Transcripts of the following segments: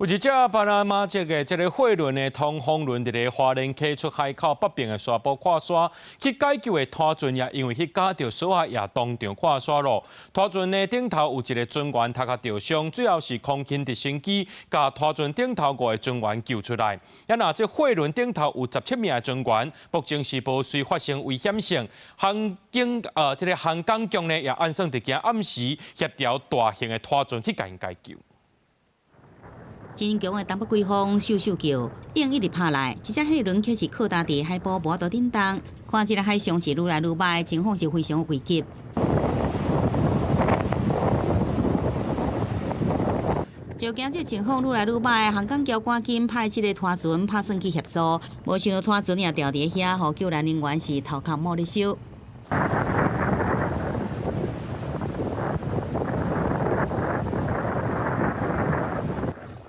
有一隻巴拿馬籍的這个貨輪的通風輪，佇咧花蓮溪出海口北邊的沙埔跨沙，去解救的拖船也因為去軋著索仔，也當場跨沙咯。拖船的頂頭有一个船員頭殼著傷，最後是空勤直升機共拖船頂頭五个船員救出來。啊，若這貨輪頂頭有17名的船員，目前是無隨發生危險性。航警這个航港局呢，也按算佇今暗時協調大型的拖船去共𪜶解救。真強的東北季風，咻咻叫，湧一直拍來，這隻貨輪卻是靠搭佇海埔無法度振動，看這个海象是愈來愈䆀，情況是非常危急。就驚這情況愈來愈䆀，航港局趕緊派這个拖船拍算去協助，無想到拖船也牢佇遐，予救援人員是頭殼冒咧燒。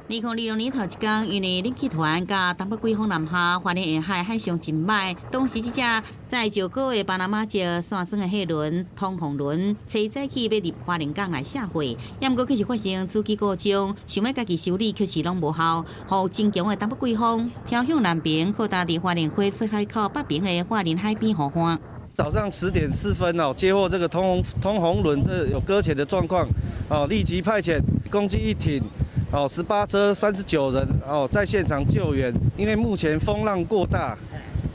2026年頭一工，因為冷氣團佮東北季風南下，花蓮沿海海象真䆀。當時這隻載石膏的巴拿馬籍散裝的貨輪通鳳輪，初早起欲入花蓮港來卸貨，也毋過卻是發生主機故障，想欲家己修理，卻是攏無效。予真強的東北季風飄向南邊，靠搭佇花蓮溪出海口北邊的花蓮海邊予旱。早上10點4分哦，接獲這個通鴻輪這有擱淺的狀況，哦，立即派遣共計一艇。哦，18車39人哦，在現場救援。因為目前風浪過大，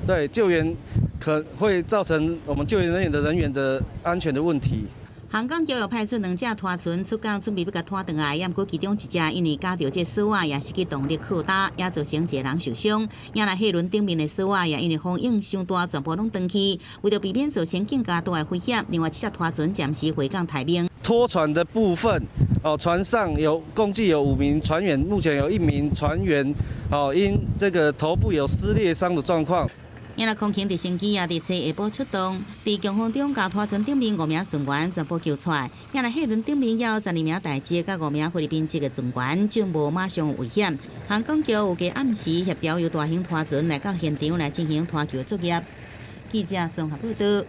對救援可會造成我們救援人員的安全的問題。航港局又派出兩隻拖船出港，準備欲共拖轉來，毋過其中一隻因為軋著這索仔，也失去動力靠搭，也造成一个人受傷。也來貨輪頂面的索仔也因為風湧傷大，全部攏斷去。為著避免造成更加大的危險，另外七隻拖船暫時回港待命。拖船的部分，哦，船上有共計有5名船員，目前有1名船員，哦，因這個頭部有撕裂傷的狀況。因為空勤直升機也佇初下晡出動，佇強風中共拖船頂面五名船員全部救出來。也來貨輪頂面也有12名台籍佮5名菲律賓籍的船員，均無馬上有危險。航港局有計暗時協調由大型拖船來到現場來進行拖救作業。記者綜合報導。